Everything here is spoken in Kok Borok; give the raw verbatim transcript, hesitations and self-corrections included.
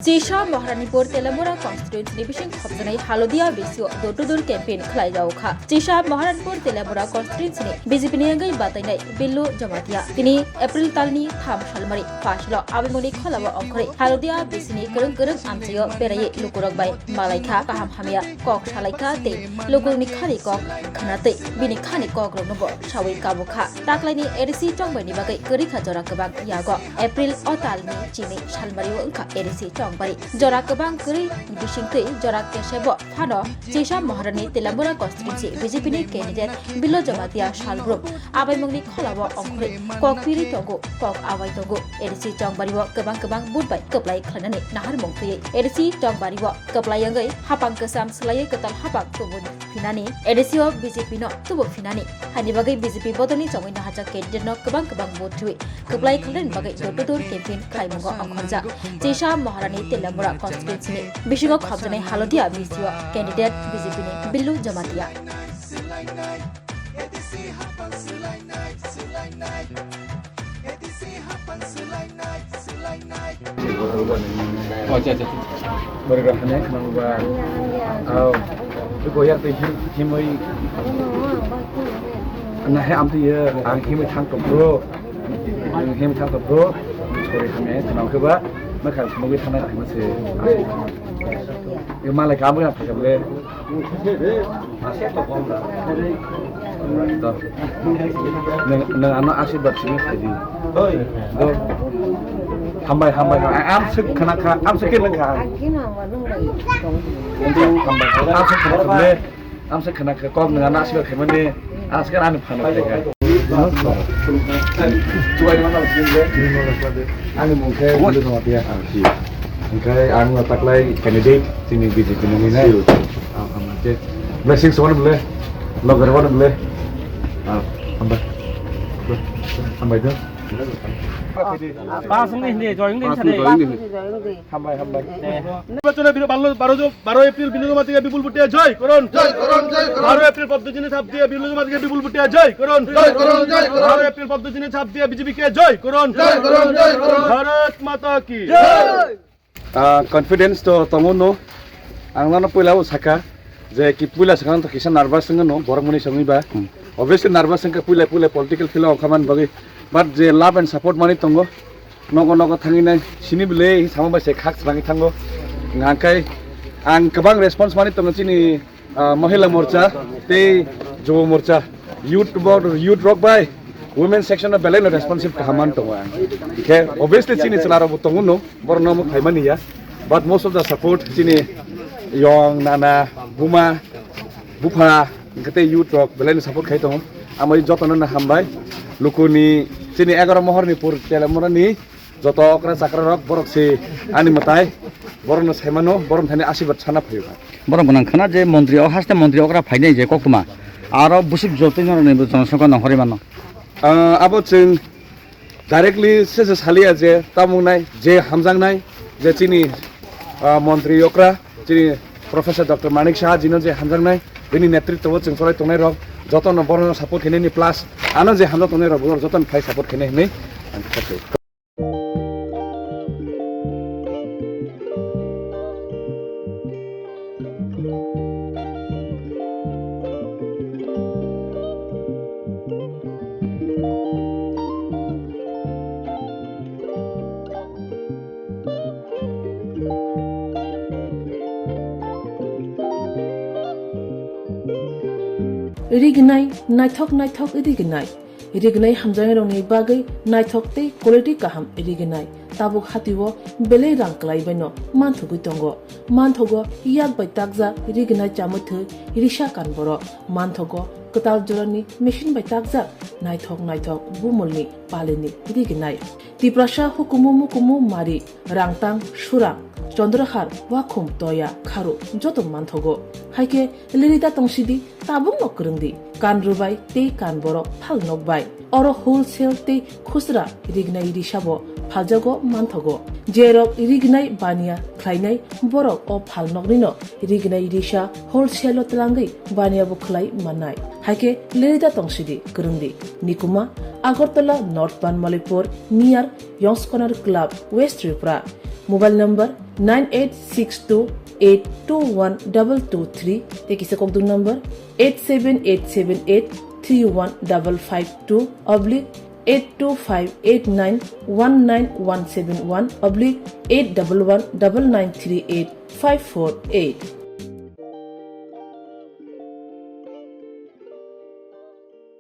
Chisa Maharanipur Telamura constituency ni bising khopjanai Halodia B C o door to door campaign khlai rao kha. Chisa Maharanipur Telamura constituency ni B J P ni wngwi batainai Billu Jamatia. Tini April talni tham salmari phaslo abimoni kholao ongkhorwi Halodia B C ni kwrwng kwrwng amchaio beraiwi lukurok bai malaikha, kaham hamya kok salaikha tei lukurokni khani kok khwnatwi bini khani kokrokno bo sawi kabukha. Taklaini A D C chongbaini bagwi kwrwikha jora kwbang yago. April o talni chini salmario wngkha A D C chongbari. Jora kwbang kwrwi bisingtwi jora kesebo phano Chisa Maharani Telamura constituency B J P ni candidate Bilo Jamatia salbrum abaimungni kholao ongkhorwi kok piri tongo, kok awai tongo. A D C chongbario kwbang kwbang vote bai kwplai khlainani naharmung twiwi A D C chongbario kwplai wngwi hapang kwcham swlaiwi kwtal hapang kubun phinani, A D C o B J P no tubu phinani. Haini bagwi B J P bodolni chongwi nahajak candidate no kwbang kwbang vote rwi kwplai khlainani bagwi door to door campaign khlaimungo ongkhorjak. Chisa Maharani Telamura constituency ni bisingo khopjanai Halodia B C o candidate B J P ni Billu Jamatia. Oh, acha, acha. Bari rok hwnwi khwnangba. Oh. Iko yar twi him-, himwi. Na he am twi ye, ang himwi thang tok bro. Ang himwi thang tok bro. Sorry, hame khwnang khe ba. Ma khang himwi thang na thang se. Ye malai ka mo ya thang le. Nwng, nwng ano asirwad simi khaidi. Do. Hambai, hambai, hambai. Am sik khana kha, am sik khana kha. Hambai. Am sik khana kha le. Am sik khana kha kok nwng ano asirwad khaimani. Aske ani phano khaikha. Chubai mana sing le. Ani mung khe Bilo Jamatia. Hingke ang no taklai candidate chini B J P ni nai. Blessing sono bole. Logar wano bole. Hambai. Hambai do. Pass wngdi hindi, joy wngdi hindi. Hambai, hambai. নির্বাচনে বিরো-, বারো, বারো জন, বারো এপ্রিল বিনোদন মাতিকে বিপুল ভোটে জয় করুন। জয় করুন, জয় করুন। বারো এপ্রিল পদ্ম চিহ্নে ছাপ দিয়ে বিনোদন মাতিকে বিপুল ভোটে জয় করুন। জয় করুন, জয় করুন। বারো এপ্রিল পদ্ম চিহ্নে ছাপ দিয়ে বিজেপিকে জয় করুন। জয় করুন, জয় করুন। ভারত মাতা কি জয়। Ah, confidence to tongo no. Ang nano puila o saka je ki puila sakang to kisa nervous wngno borok mani songwi ba. Hmm. Obviously nervous wngkha puila puila political field o khaman bagwi. But je love and support mani tongo. Nogo nogo thangwi nai sini bwle samo bai se khak srangwi thango. Hingkhe ang kwbang response mani tongo chini ah, Mahila Morcha tei Jubo Morcha, youth bo, youth rok bai women section no belai no responsive kaham man tongo ang. Khe obviously chini chwla rok bo tongo no, borok no omo phaimani ya, but most of the support chini yong, nana, buma, bupha, hingkhe tei youth rok belai no support khai tongo. Amai joto no hambai, lukuni chini egaroh mohor ni pur telamura ni joto okra chakra rok borok se ani mwtai borok no sai mano, borok thani asirwad sana phaio. Borok gwnang khana je montri o haste montri okra phainai je koktwma aro busuk jotoi no ni jonosongkha nongkhorwi mano. Ah, abo chwng directly se se saliya je tamung nai je hamjak nai je chini, ah, montri okra chini Professor Doctor Manik Saha jino je hamjak nai bini netritwo o chwng cholai tongnai rok joto no borok no support khainani plus ano je hamjak tongnai rok borok joto no phai support khainai hinwi ang kha se. Rignai, naithok naithok rignai. Rignai hamjaknairokni bagwi naithok tei quality kaham rignai. Tabuk hatio belai rang kwlaibaino manthogwi tongo. Manthogo yak bai takjak rignai chamwi thwi risa kan borok. Manthogo kwtal jorani machine bai takjak naithok naithok bumulni palini rignai. Tiprasa hukumu mukumu mari, rangtang, surang, chondrahar, wakhum, toya, kharu joto manthogo. Haikhe lirida tongsidi, tabukno kwrwngdi, kan rwbai tei kan borok phal nokbai. Oro wholesale tei khusra rignai risabo phaljago manthogo. Jerok rignai baniya khlainai borok o phalnoknino rignai risa wholesale-o twlangwi baniyabo khlai mannai. Haikhe lirida tongsidi kwrwngdi. Nikuma, Agartala North Banmalipur, near Yongskonar Club, West Tripura. Mobile number nine eight six two eight two one double two three, tei kisa kokduk number eight seven eight seven eight three one double five two oblique eight two five eight nine one nine one seven one oblique eight double one double nine three eight five four eight.